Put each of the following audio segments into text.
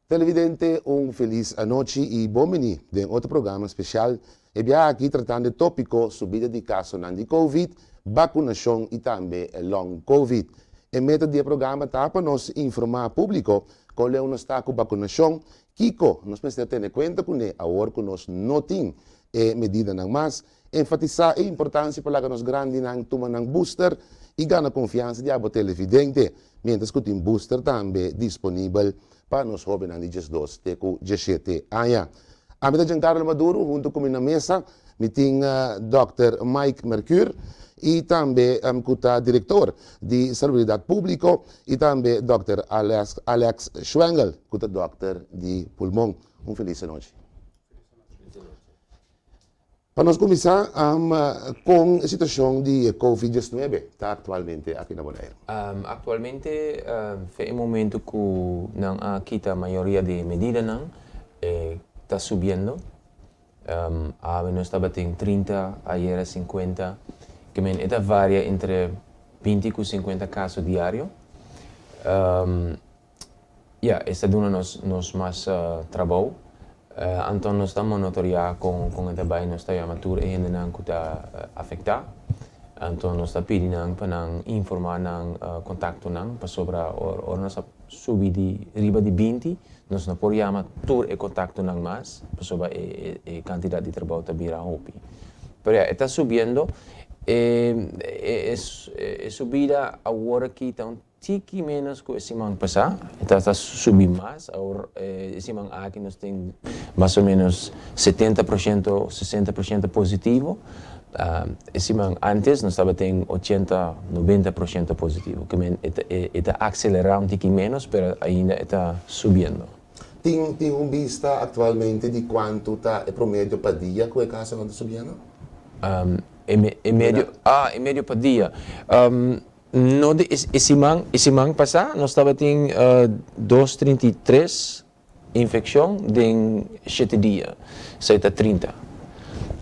Televidente, un felis anochi i bon bini den otro programa spesial. E biaha aki tratando e tópiko subida di kasonan di Covid, bakunashon i tambe long Covid. E meta di e programa ta pa nos informá públiko kon leu nos ta ku bakunashon, kiko nos mester tene kuenta kuné awor ku nos no tin e medidanan mas, enfatisá e importansia pa laga nos grandinan tuma nan booster i gana konfiansa di abo televidente, miéntras ku tin booster tambe disponibel pa nos hóbennan di 12 te ku 17 aña. Ami ta Giancarlo Maduro, huntu ku mi na mesa mi tin dòkter Mike Mercuur i tambe ku ta direktor di Salubridat Públiko i tambe dòkter Alex Schwengel ku ta dòkter di pulmon. Un felis anochi. Pa nos kuminsá, kon e situashon di Covid 19 ta aktualmente aki na Boneiru? Aktualmente, fe e momentu ku nan a kita mayoria di e medidanan, e ta subiendo. Awe nos tabatin 30, ayera 50. Ke men e ta varia entre 20 ku 50 kaso diario. Ya, esta duna nos nos mas trabou. Anto nos ta monitoreá kon kon e ta bai, nos ta yama tur e hendenan ku ta afektá. Anto nos ta pidi nan pa nan informá nan kontaktonan pasobra ora ora nos a subi di riba di 20 nos no por yama tur e kontaktonan mas pasobra e e kantidat di trabou ta bira hopi. Pero ya, e ta subiendo. E e e subida awor aki ta un tiki menos ku e siman pasá, e ta ta subi mas. Awor e siman aki nos tin mas o menos 70%, 60% positivo. E siman antes nos tabatin 80, 90% positivo. Ke men e ta akselerá un tiki menos, pero ainda e ta subiendo. Tin un bista aktualmente di kuantu ta e promedio pa dia ku e kasonan ta subiendo? E medio, e medio pa dia. No di e siman, e siman pasá nos tabatin 233 infekshon den 7 dia, esei ta 30.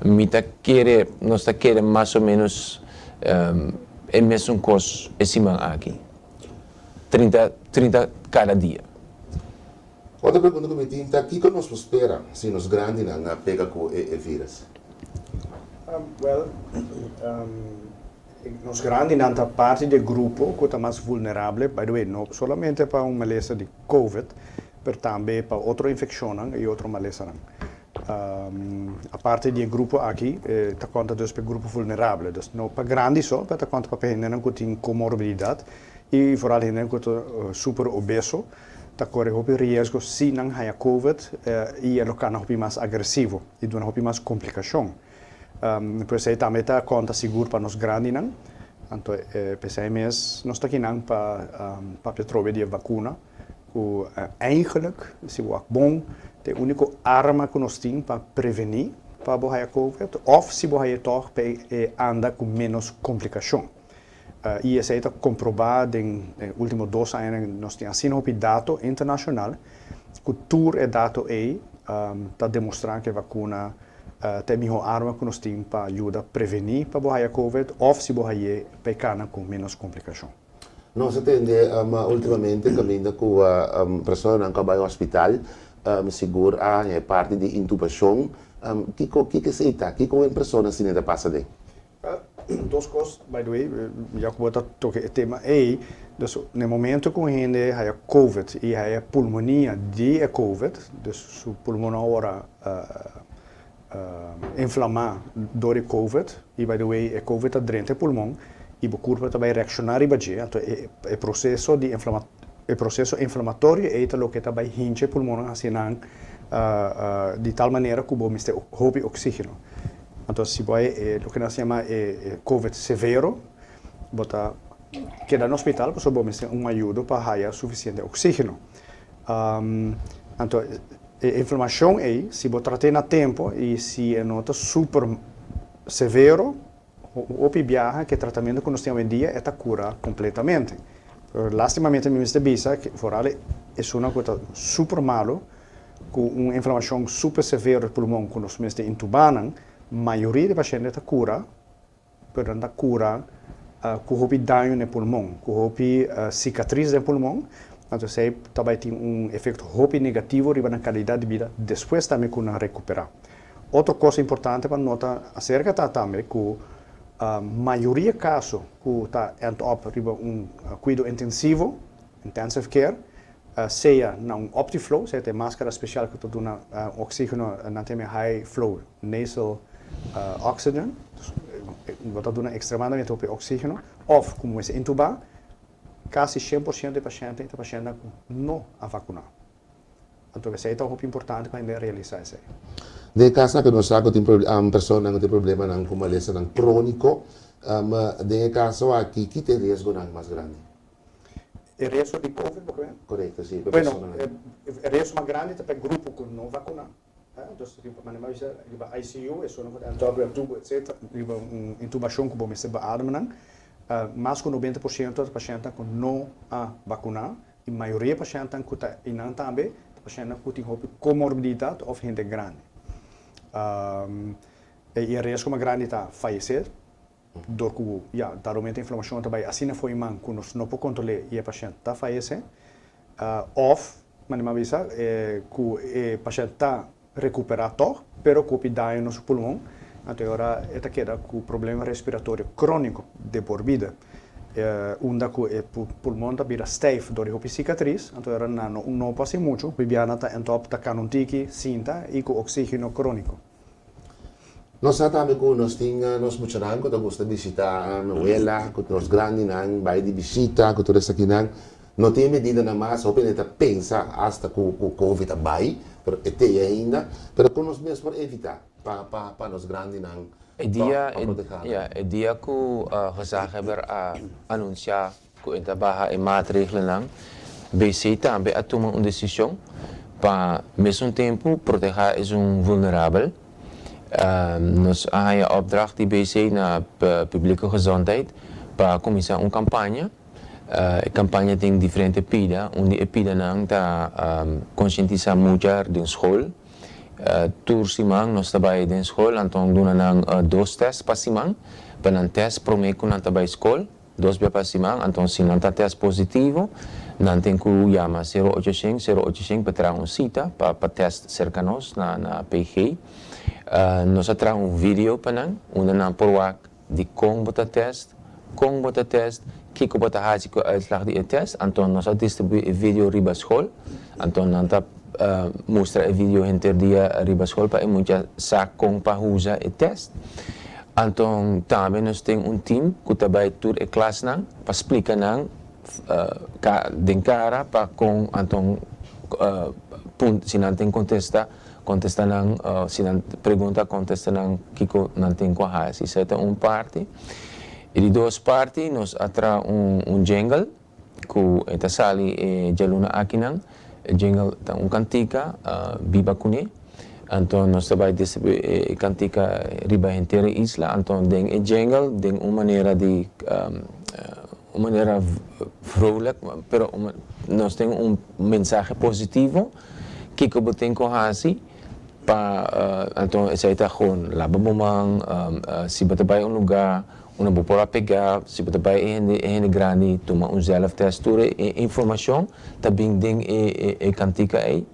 Mi ta kere, nos ta kere mas o ménos e mesun kos e siman aki, 30, 30 kada dia. Otro pregunta ku mi tin ta kiko nos por spera si nos grandinan a pega ku e virus? Well, nos grandinan ta parti di e grupo ku ta mas vulnerabel, by the way, no solamente pa un malesa di Covid, pero tambe pa otro infekshonnan i otro malesanan. Aparte di e grupo aki, ta konta dus pa e grupo vulnerabel, dus no pa grandi so, pero ta konta pa hendenan ku tin komorbididat i vooral hendenan ku ta super obeso, ta kore hopi riesgo si nan haña Covid i e lo kana hopi mas agresivo i duna hopi mas komplikashon. Pues ei tambe ta konta sigur pa nos grandinan. Anto p'esei mes nos ta kinan pa papia atrobe di e vakuna ku eigenlijk, si bo wak bon, ta e úniko arma ku nos tin pa prevení pa bo haña Covid òf si bo hañ'é tòg pa e anda ku ménos komplikashon. I esei ta komprobá den e último 2 añanan. Nos tin asina hopi dato internashonal ku tur e dato ei ta demostrá ku e vakuna ta e mihó arma ku nos tin pa yuda prevení pa bo haña Covid òf si bo hañ'é pa e kana ku ménos komplikashon. Nos a tende últimamente kaminda ku personanan ku a bai hospital sigur a haña e parti di intubashon. Kiko esei ta? Kiko un persona asina ta pasa den? Dos kos, by the way, ya ku bo ta toka e tema ei, dus na e momento ku un hende haña Covid i haña pulmonia di e Covid, dus su pulmon awor a inflamá dor di Covid, i by the way e Covid ta drenta e pulmon i bo kurpa ta bai reakshoná riba dje, anto e proseso di e proseso inflamatorio ei ta loke ta bai hincha e pulmonnan hasi nan di tal manera ku bo mester hopi oksígeno. Anto si bo e loke nan sa yama e Covid severo, bo ta keda na hospital pasobra bo mester un ayudo pa haya sufisiente oksígeno. Anto e inflamashon ei, si bo trat'é na tempu i si e no ta super severo, hopi biaha ku e tratamentu ku nos tin awendia e ta kura kompletamente. Pero lastimamente mi mester bisa ku foral esunnan ku ta super malu, ku un inflamashon super severo di pulmon ku nos mester intubá nan, mayoria di pashente ta kura, pero nan ta kura ku hopi daño na e pulmon, ku hopi sikatris den pulmon. Anto esei ta bai tin un efekto hopi negativo riba nan kalidat di bida despues tambe ku nan rekuperá. Otro kos importante pa nota aserka ta tambe ku mayoria kaso ku ta end up riba un kuido intensivo, intensive care, sea na un Optiflow, sea ta e maskara spesial ku ta duna oksígeno nan ta yama high flow nasal oxygen, bo ta duna ekstremadamente hopi oksígeno, òf ku mester intubá, Kasi 100% di pashènte ta pashèntnan ku no a vakuná. Anto esei ta hopi importante pa hende realisá esei. Den e kasonan ku nos sa ku tin personanan ku tin problemanan ku malesanan króniko, den e kaso aki ki ta e riesgonan mas grandi? E riesgo di covid bo ke men? Korekto, si, pa Bueno, personanan. e riesgo mas grandi ta pa e grupo ku no vakuná. Dus riba manera mi a bisa riba ICU esun ku ta entra riba tubo etcetera riba un intubashon ku bo mester beadema nan mas ku 90% ta pashèntnan ku no a bakuná i mayoria pashèntnan ku ta einan tambe ta pashèntnan ku tin hopi komorbididat òf hende grandi i e riesgo mas grandi ta fayesé dor ku ya dado momento e inflamashon ta bai asina for e man ku nos no por kontrol'é i e pashènt ta fayesé òf Manera mi a bisa ku e pashènt ta rekuperá tòg, pero ku hopi daño na su pulmon, anto e ora e ta keda ku problema respiratorio króniko de por bida, unda ku e pulmon ta bira stijf dor di hopi sikatris, anto e ora nan no por hasi muchu, bibiana ta èntòp ta kana un tiki, sinta i ku oksígeno króniko. Nos sa tambe ku nos tin nos muchanan ku ta gusta bishita mi wela, ku nos grandinan bai di bishita ku tur esakinan. No tin e medidanan mas, hopi hende ta pensa asta ku ku covid a bai, pero e tei ainda. Pero kon nos mes por evita pa pa pa nos grandinan E tòg dia pa protehá nan? ya, e dia ku gezaghebber a anunsiá Ku e ta baha e maatregelnan, BC tambe a tuma un desishon pa mesun tempu protehá esun vulnerabel. Nos a haña opdracht di BC na Publieke Gezondheid pa kuminsá un kampaña. E kampaña tin diferente pida. Un di e pidanan ta konsientisá mucha den skol. Tur siman nos ta bai den skol, anto duna nan dos tèst pa siman pa nan tèst promé ku nan ta bai skol. Dos bia pa siman, anton si nan ta test positivo, nan tin ku yama 0800 0800 pa traha un sita pa pa test serka nos na na PG. Nos a traha un video pa nan unda nan por wak di kon bo ta test, kon bo ta test, kiko bo ta haci ku e uitslag di e test. Anton nos a distribui e video riba skol, anton nan ta mustra e video henter dia riba skol pa e mucha sa kon pa usa e test. Anton tambe nos tin un team ku ta bai tur e klasnan pa splika nan den kara pa kon anton punt si nan tin kontesta kontesta nan si nan pregunta kontesta nan kiko nan tin ku hasi. Esei ta un parti. E di dos parti nos a traha un jingle ku e ta sali e djaluna akinan. E jingle ta un kantika Biba Kuné. Anto nos ta bai distribuí e kantika riba henter e isla. Anto den e jingle den un manera di un manera vrolijk pero nos tin un mensahe positivo kiko bo tin ku hasi pa anto esei ta gewoon laba bo man si bo ta bai un luga unda bo por a pega si bo ta bai e hende e hende grandi tuma un zelftest tur e informashon ta bin den e kantika ei.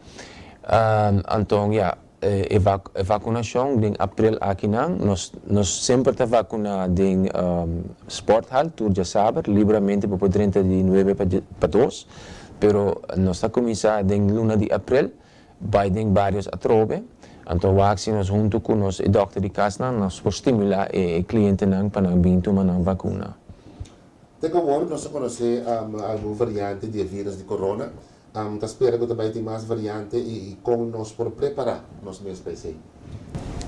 Anton ya, e vakunashon den aprel akinan, nos nos semper ta vakuná den sporthal tur djasaber, libramente bo por drenta di nuebe pa pa dos, pero nos ta kuminsá den luna di aprel bai den barios atrobe, anto wak si nos huntu ku nos e dòkter di kasnan nos por stimulá e klientenan pa nan bin tuma nan vakuna. Te ku awor nos a konosé algun variante di e virus di corona. Ta spera ku ta bai tin mas variante i kon nos por prepará nos mes pa esei?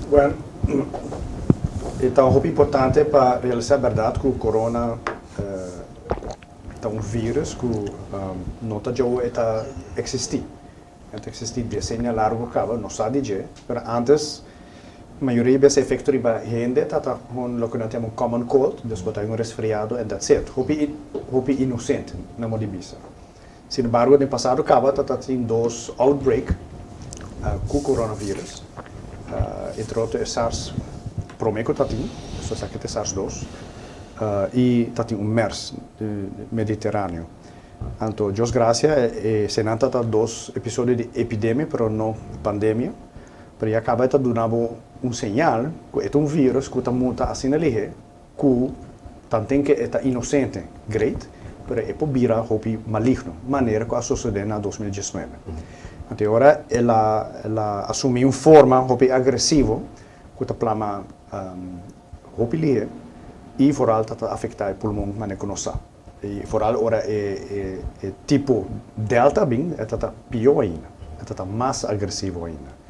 Bueno, e ta hopi importante pa realisá bèrdat ku corona ta un virus ku no ta djawo e ta eksistí. E ta eksistí desenia largu kaba, nos sa di dje, pero antes mayoria bes e efekto riba hende ta ta un loke nan ta yama un common cold, dus bo ta un resfriado and that's it. Hopi hopi inosente na modo di bisa. Sin embargo, den pasado caba ta tin dos outbreak cu coronavirus. Entre otro e SARS prome cu ta tin, so esaki ta e SARS dos, y ta tin un MERS, Mediteraneo. Anto, Dios gracia, eseinan ta dos episodio di epidemia, pero no pandemia. Pero ya caba ta duna bo un señal cu e ta un virus cu ta muta asina lihe cu tanten cu e ta inocente, great, pero e por bira hopi maligno, manera cu a sosode na 2019. Anto e ora el a el a asumi un forma hopi agresivo cu ta plama hopi lihe y vooral ta ta afecta e pulmon manera cu nos sa. Y vooral ora e e tipo delta bin e ta ta pio ainda, e ta ta mas agresivo ainda.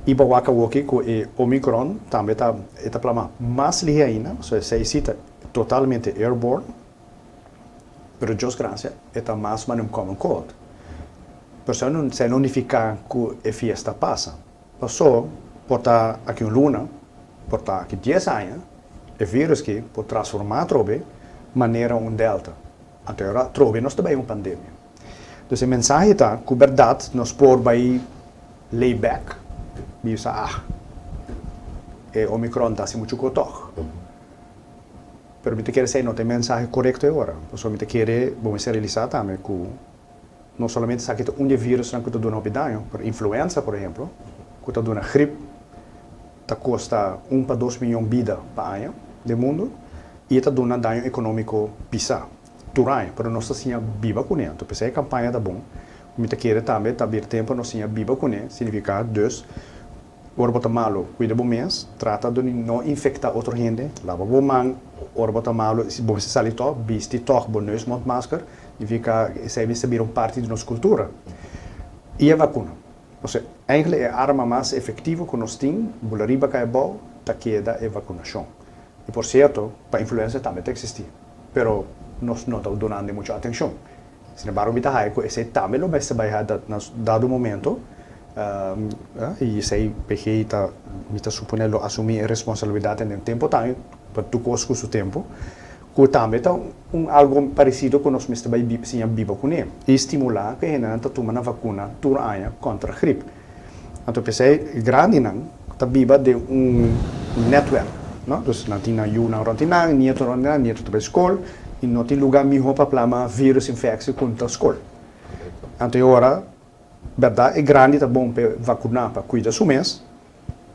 Y bo wak awoki cu e omicron tambe ta e ta plama mas lihe ainda, so esey si ta totalmente airborne, pero Dios gracia e ta mas manera un common cold. Pero esey no esey no nifica cu e fiesta pasa. Paso por ta aki un luna, por ta aki dies aña, e virus ki por transforma atrobe manera un delta. Anto e ora atrobe nos ta bay un pandemia. Dus e mensahe ta ku bèrdat nos por bai lay back, bisa ah, e omicron ta hasi muchu ko tòg. Pero mi ta kere esei no ta e mensahe korekto e ora, pasobra mi ta kere bo mester realisá tambe ku no solamente esaki ta un di e virusnan ku ta duna hopi daño, pero influenza por ehemplo, ku ta duna grip, ta kosta un pa dos miyon bida pa aña den mundu i e ta duna daño ekonómiko pisá. Tur aña, pero nos ta siña biba kuné. Anto p'esei e kampaña ta bon. Mi ta kere tambe ta bir tempu nos siña biba kuné, signifiká dus, ora bo ta malu, kuida bo mes, trata di no infektá otro hende, laba bo man ora bo ta malu, si bo mester sali tòg, bisti tòg bo neus mondmasker, signifiká esei mester bira un parti di nos kultura. I e vakuna. Pasobra eigentlik e arma mas efektivo ku nos tin, bula riba kai abou, ta keda e vakunashon. I por sierto, pa influenza tambe ta eksistí. Pero nos no ta dunando mucho atencion. Sin embargo mi ta haya cu esey tambe lo mester bay na dado momento y esey PG ta mi ta supone lo asumi e responsabilidad en den tempo tambe pa tur cos cu su tempo cu tambe ta un algo parecido cu nos mester bay siña biba cune y stimula cu e hendenan ta tuma nan vacuna tur aña contra grip. Anto p'esei grandinan ta biba den un netwerk, no? Dus nan tin nan yunan rònt di nan, nieto rònt di nan, nieto ta bai skol i no tin lugá mihó pa plama vírus infèksie ku ta skol. Anto e ora, bèrdat e grandi ta bon p'e vakuná pa kuida su mes,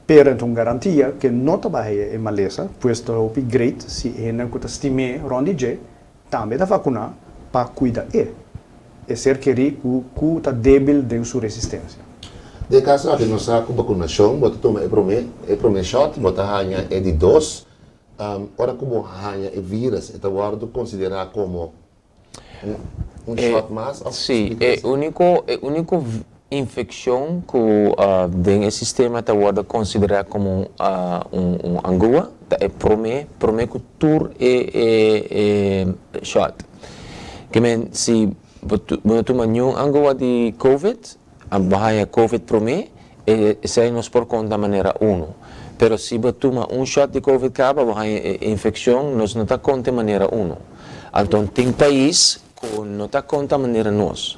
pero e ta un garantia ku e no ta bai haña e malesa, pues ta hopi great si e hendenan ku ta stim'é rònt di dje Tambe ta vakuná pa kuida e e ser kerí ku ku ta débil den su resistensia. Den e kaso aki nos sa ku bakunashon bo ta tuma e promé e promé shòt, bo ta haña e di dos. Ora ku bo haña e vírus e ta wòrdu konsiderá komo un un shòt mas òf Sí, e úniko e úniko Infeccion cu den e sistema ta wordo considera como un angua ta e prome prome cu tur e e shot. Ke men si bo no tuma niun angua di covid, bo haya covid prome, esey nos por conta manera uno. Pero si bo tuma un shot di covid caba bo haya e infeccion nos no ta conta manera uno. Anton tin pais Ku no ta konta manera nos.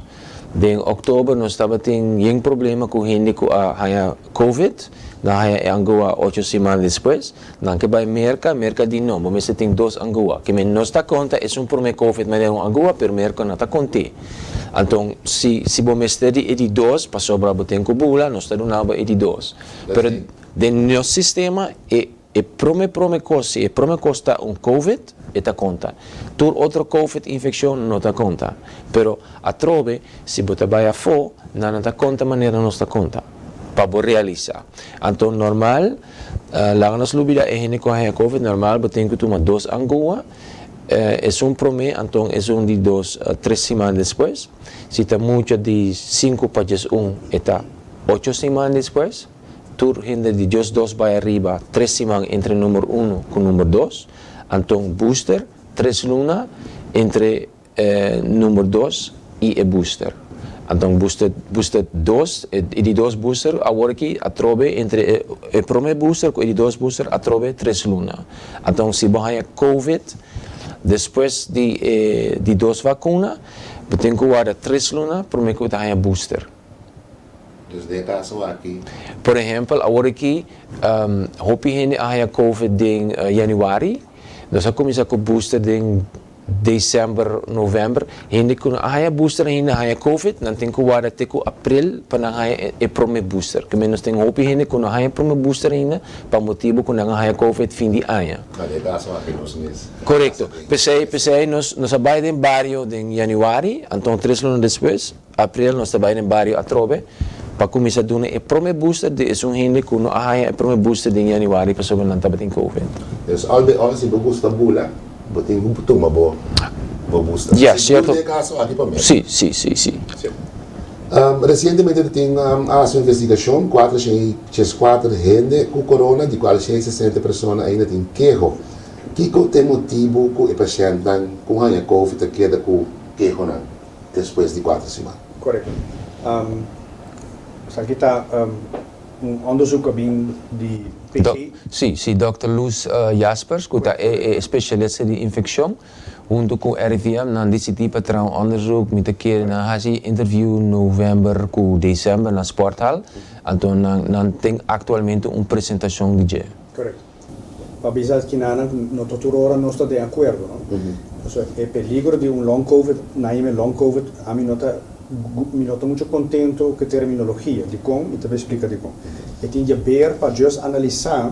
Den oktober nos tabatin yen problema ku hende ku a haña covid, nan haña e angua ocho siman despues, nan ke bai Merka, Merka di no, bo mester tin dos angua. Ke men nos ta konta esun prome covid manera un angua, pero Merka no ta kont'é. Anton si si bo mester di e di dos pasobra bo tin ku bula, nos ta duna bo e di dos. Pero den nos sistema e. E prome prome kos, si e prome kos ta un covid, e ta konta. Tur otro covid infekshon no ta konta. Pero atrobe, si bo ta bai afó, nan no ta konta manera nos ta konta, pa bo realisá. Anto normal, laga nos lubida e hende ku a haña covid, normal bo tin ku tuma dos angua, esun prome, anton esun di dos, tres siman despues. Si ta mucha di sinku pa diesun, e ta ocho siman despues. Tur hende di Dios dos bai ariba tres siman entre number uno ku number dos, anton booster tres luna entre number dos i e booster. Anton booster booster dos e di dos booster awor aki atrobe entre e prome booster ku e di dos booster atrobe tres luna. Anton si bo haña covid despues di e di dos vakuna bo tin ku warda tres luna prome ku bo ta haña booster. Dus den e kaso aki. Por ehempel, awor aki hopi hende a haña covid den januari. Nos a kuminsá ku booster den December, November, hende ku no a haña booster ainda a haña Covid, nan tin ku warda te ku April pa nan haña e prome booster. Ke men nos tin hopi hende ku no haña e prome booster ainda pa motibu ku nan a haña Covid fin di aña. Na den kaso aki nos mes. Korekto. P'esei, p'esei nos nos a bai den bario den Januari, anton tres luna despues, April, nos ta bai den bario atrobe pa kuminsá duna e prome booster di esun hende ku no a haña e prome booster den Januari pasobra nan tabatin Covid. Dus al bij al si bo gusta bula, bo tin ku tuma bo bo booster. Ya, sierto. Sigur den e kaso aki pa Merka. Si, si, si, si. Si. Resientemente ta tin a hasi un investigashon, 404 hende ku corona, di kual 160 persona ainda tin keho. Kiko ta e motibu ku e pashèntnan ku haña Covid ta keda ku kehonan despues di kuater siman? Korekto. Esaki ta un onderzoek ku a bin di PG. Sí, sí, Dòkter Luz Jaspers, ku ta e spesialista di infekshon, huntu ku RIVM nan disidí pa traha un onderzoek. Mi ta kere nan hasi interview novèmber ku desèmber na Sporthal, anto nan tin aktualmente un presentashon di dje. Korekto. Pa bisa kinanan no ta tur ora nos ta den akuerdo, no? Pasobra e peligro di un long covid, na yama long covid, ami no ta mi no ta mucho kontento ku e terminologia. Dikon? Mi ta bai splika dikon. E tin djaber pa just analisá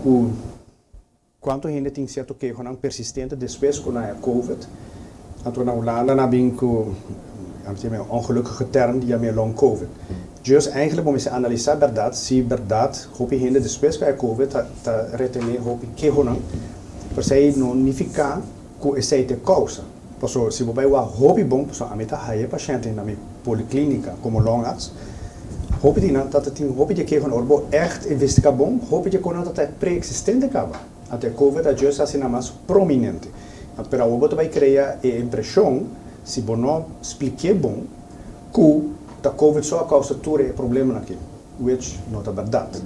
ku kuantu hende tin sierto kehonan persistente despues ku nan a covid. Anto na Hulanda nan a bin ku, ami ta yama e ongelukkige term di yama e long covid. Dus eigenlijk bo mester analisa berdad si berdad hopi hende despues ku a covid ta ta retene hopi kehonan, pero esei no nifica ku esei ta e kousa. Paso si bo bai wak hopi bon, paso ami ta haya pashente na mi poliklinika komo longarts, hopi di nan ta ta tin hopi di e kehonan, ora bo echt investiga bon, hopi di e konan ta ta pre-existente kaba. Anto e covid a just hasi nan mas prominente. Pero awor bo ta bai krea e impreshon, si bo no spliké bon, ku ta covid so a kousa tur e problemanan aki, which no ta bèrdat.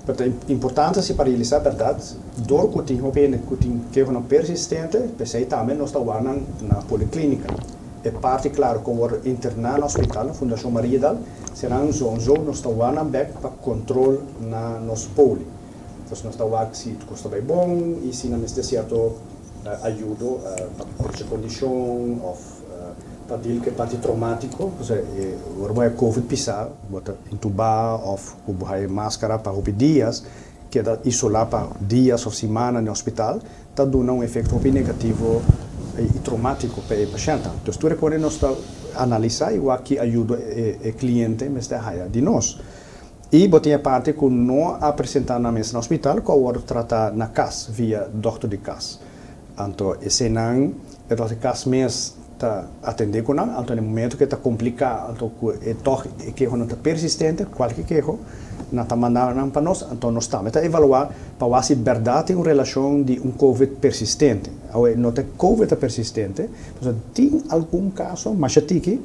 Pero ta importante si pa realisá bèrdat, dor ku tin hopi hende ku tin kehonan persistente, p'esei tambe nos ta wak nan na poliklínika. E parti klaro ku wòrdu interná na hospital, na Fundashon Mariadal, será zonzo nos ta wak nan bèk pa kontrol na nos poli. Entonces nos ta wak si kos ta bai bon i si nan mester sierto ayudo pa drecha kondishon òf pa deal ku e parti traumatiko. Pasobra ora bo haña covid pisá bo ta intubá òf ku bo haña maskara pa hopi dias, keda isolá pa dias òf simana den hospital ta duna un efekto hopi negativo i traumatiko pa e pashèntnan. Entonces tur e kos nos ta analisá i wak ki ayudo e kliente mester haña di nos. I bo tin e parti ku no a presentá nan mes na hospital ku a wòrdu tratá na kas via dòkter di kas. Anto eseinan e dòkter di kas mes ta atendé ku nan. Anto na e momentu ku e ta kompliká anto ku e tòg e kehonan ta persistente, kualke keho, nan ta manda nan pa nos. Anto nos tambe ta evaluá pa wak si bèrdat tin un relashon di un covid persistente. Awe no ta e covid ta persistente, pasobra tin algun kaso masha tiki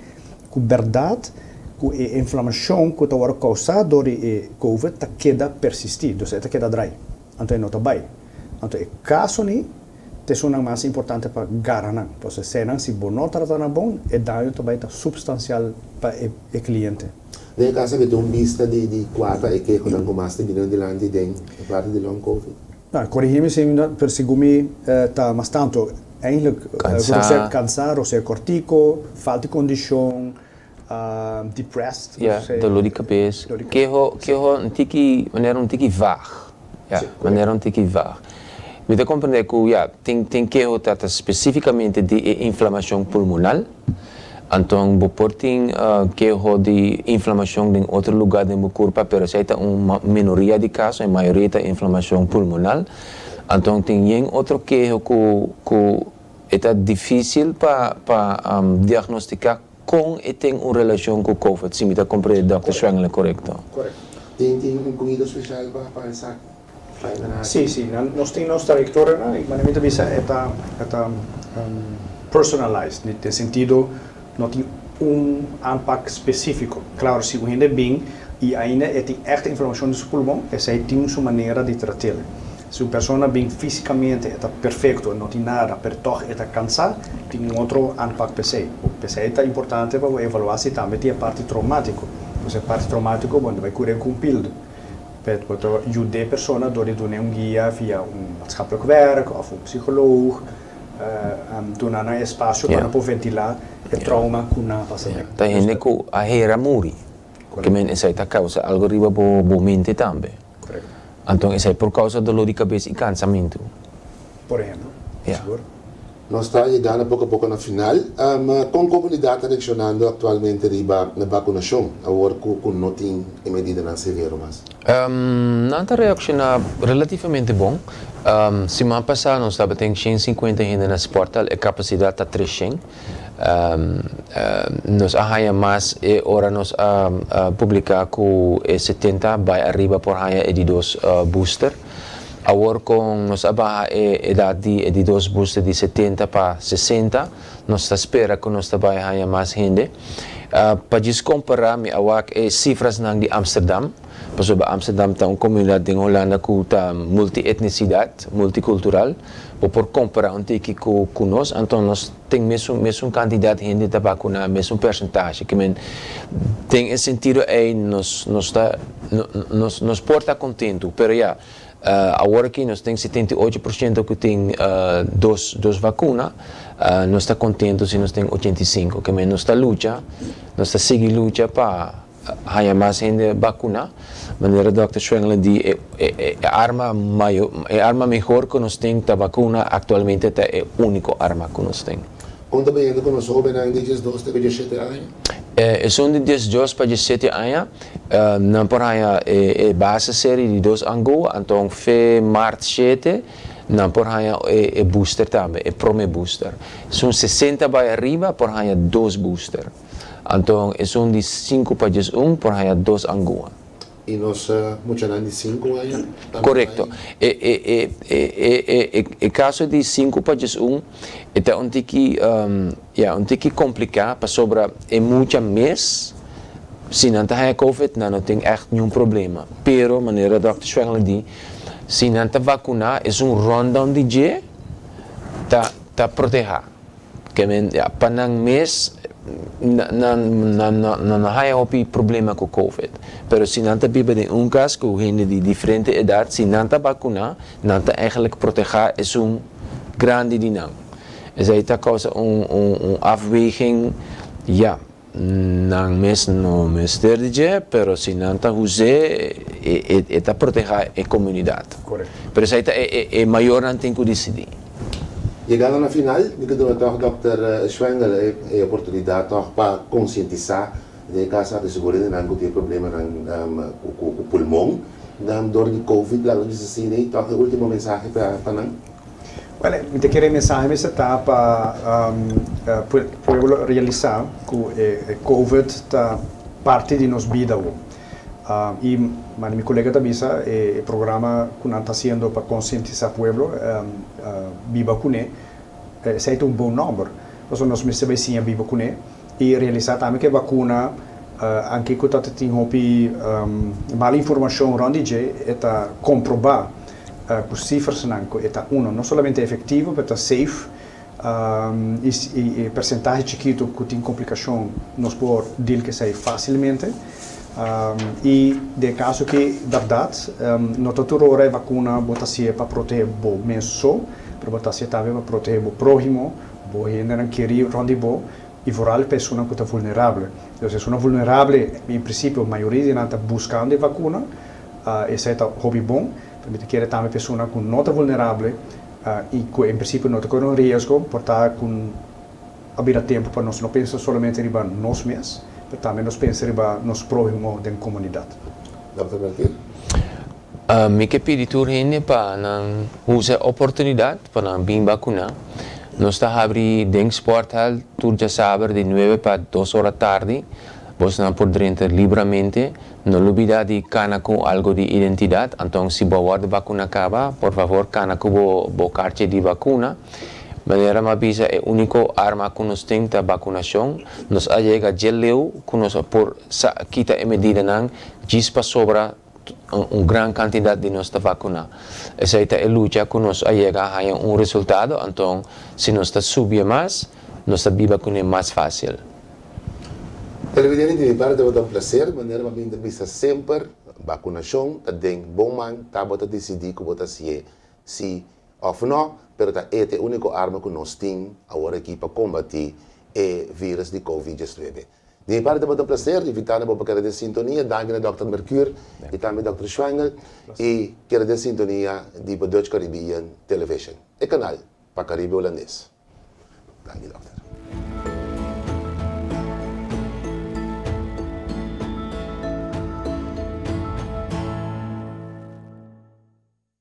Ku bèrdat ku e inflamashon ku ta wòrdu kousá dor di e covid ta keda persistí, dus e ta keda drai, anto e no ta bai. Anto e kaso ni ta esunnan mas importante pa gara nan, pasobra eseinan si bo no trata nan bon, e daño ta bai ta supstansial pa e kliente. Den e kaso aki ta un bista di kua ta e kehonan ku mas ta bini dilanti den e parti di long covid? No, korigí mi si mi no, pero segun mi ta mas tantu Eigenlijk Cansá. Cansá, rosea cortico, falta di condicion, depressed. Ja, dolor di cabes. Keho, keho un tiki, manera un tiki vaag. Ja, manera un tiki vaag. Mi ta comprende cu, ja, tin, tin keho ta ta specificamente di e inflamacion pulmonal. Anton bo por tin keho di inflamacion den otro lugar den bo curpa, pero esey ta un minoria di caso, e mayoria ta inflamacion pulmonal. Anton tin yen otro keho ku ku e ta difisil pa pa diagnostika kon e ten un relashon ku covid, si mi ta komprende Dòkter Schwengler korekto. Korekto. Tin tin un kuido spesial pa pa esaki? Pa e nan Sí, sí. Nan nos tin nos trayektorianan i manera mi ta bisa e ta e ta personalized den sentido no tin un aanpak spesífiko. Klaro si un hende bin i ainda e tin ègt inflamashon di su pulmon, esei tin su manera di trat'el. Si un persona bin físikamente e ta perfekto, e no tin nada, pero tòg e ta kansá, tin un otro aanpak p'esei. P'esei ta importante pa bo evaluá si tambe tin e parti traumátiko. Pues e parti traumátiko bo no ta bai kura e ku un pildo. Pero bo ta yuda e persona dor di dun'é un guia via un maatschappelijk werk òf un psikoloog. Duna nan espasio pa nan por ventilá e trauma ku nan a pasa den. Ta hende ku a hera muri. Ke men esei ta kousa algu riba bo bo mente tambe. Korekto. Anto esei por kousa doló di kabes i kansamentu. Por ehempel. Sigur. Nos ta yegando poko a poko na final. Kon komunidat ta reakshonando aktualmente riba bakunashon awor ku ku no tin e medidanan severo mas? Nan ta reakshoná relativamente bon. Siman pasá nos tabatin 150 hende na sporthal, e kapasidat ta 300. Nos a haña mas e ora nos a publiká ku e 70 bai ariba por haña e di dos booster. Awor kon nos a baha e edat di e di dos booster di 70 pa 60, nos ta spera ku nos ta bai haña mas hende. Pa djis kompará mi a wak e sifrasnan di Amsterdam. Pasobra Amsterdam ta un komunidat den Holanda ku ta multi-etnisidat, multikultural. Bo por kompará un tiki ku ku nos, anto nos tin mesun mesun kantidat hende ta bakuná, mesun persentahe. Ke men den e sentido ei nos nos ta nos nos por ta kontentu. Pero ya, awor aki nos tin 78% ku tin dos dos vakuna, nos ta kontentu si nos tin 85. Ke men nos ta lucha, nos ta sigui lucha pa Haña mas hende bakuná. Manera Dòkter Schwengler di e e arma mayo e arma mehor ku nos tin ta bakuna aktualmente ta e úniko arma ku nos tin. Kon ta bayendo ku nos hóbennan di 12 te ku 17 aña? Esun di 12 pa 17 aña nan por haña e base seri di dos angua, anton fe mart 7 nan por haña e booster tambe, e prome booster. Esun 60 bai ariba por haña dos booster. Anto esun di 5 pa 11 por haña dos angua. I nos muchanan di 5 aña tambe Korekto. bai? E kaso di 5 pa 11 e ta un tiki, ya, un tiki kompliká pasobra e mucha mes si nan ta haña covid nan no tin ègt niun problema. Pero manera dòkter Schwengler di, si nan ta vakuná esun ròndòm di dje ta ta protehá. Ke men, ya, pa nan mes, nan nan nan no haña hopi problema ku covid. Pero si nan ta biba den un kas ku hende di diferente edat, si nan ta bakuná, nan ta eigenlijk protehá esun grandi di nan. Esei ta kousa un un un afweging, ya, nan mes no mester di dje, pero si nan ta huz'é, e e e ta protehá e komunidat. Pero esei ta e e e mayornan tin ku disidí. Yegando na final, mi ke duna tòg dòkter Schwengel e e oportunidat tòg pa konsientisá den e kas aki sigur hendenan ku tin problemanan ku ku ku pulmon dor di covid, laga nos bisa asina, i tòg e último mensahe pa pa nan. Well, mi ta kere e mensahe mester ta pa pueblo realisa ku e covid ta parti di nos bida awo. I manera mi kolega ta bisa e programa ku nan ta hasiendo pa konsientisa pueblo biba kuné, esei ta un bon nòmber. Pasobra nos mester bai siña biba kuné i realisa tambe ku e bakuna anke ku ta tin hopi mal informashon rònt di dje e ta komprobá Ku sifrasnan ku e ta uno no solamente efektivo pero ta safe i e persentahe chikitu ku tin komplikashon nos por deal ku esei fasilmente. I den e kaso ki bèrdat no ta tur ora e vakuna bo ta hasié pa protehé bo mes so pero bo ta hasié tambe pa protehé bo próhimo, bo hendenan kerí rònt di bo i vooral personanan ku ta vulnerabel. Dus esunnan vulnerabel en prinsipio mayoria di nan ta buskando e vakuna. Esei ta hopi bon, pero mi ta kere tambe persona ku no ta vulnerable i ku en prinsipio no ta kore un riesgo, por ta ku a bira tempu pa nos no pensa solamente riba nos mes, pero tambe nos pensa riba nos próhimo den komunidat. Dòkter Melchior. Mi ke pidi tur hende pa nan usa e oportunidat pa nan bin bakuná. Nos ta habri den Sporthal tur djasaber di nuebe pa dos ora tardi. Bosnan por drenta libramente. No lubida di kana ku algo di identidat, anton si bo a wòrdu bakuna kaba, por favor kana ku bo bo karchi di bakuna. Manera mi a bisa e úniko arma ku nos tin ta bakunashon. Nos a yega dje leu ku nos a por sa kita e medidanan djis pasobra un gran kantidat di nos ta bakuná. Esei ta e lucha ku nos a yega a haña un resultado, anton si nos ta subie mas, nos ta biba kuné mas fásil. Televidente di mi parti tabata un placer, manera mi a bin ta bisa semper, bacunacion ta den bo man, ta bo ta dicidi cu bo ta hacié si. òf no, pero ta e ta e úniko arma ku nos tin awor aki pa kombatí e vírus di Covid 19. Di mi parti tabata un plaser di invitá bo pa keda den sintonia. Danki na Dòkter Mercuur i tambe Dòkter Schwengel i keda den sintonia di Dutch Caribbean Television, e kanal pa Karibe Hulandes. Danki, dòkter.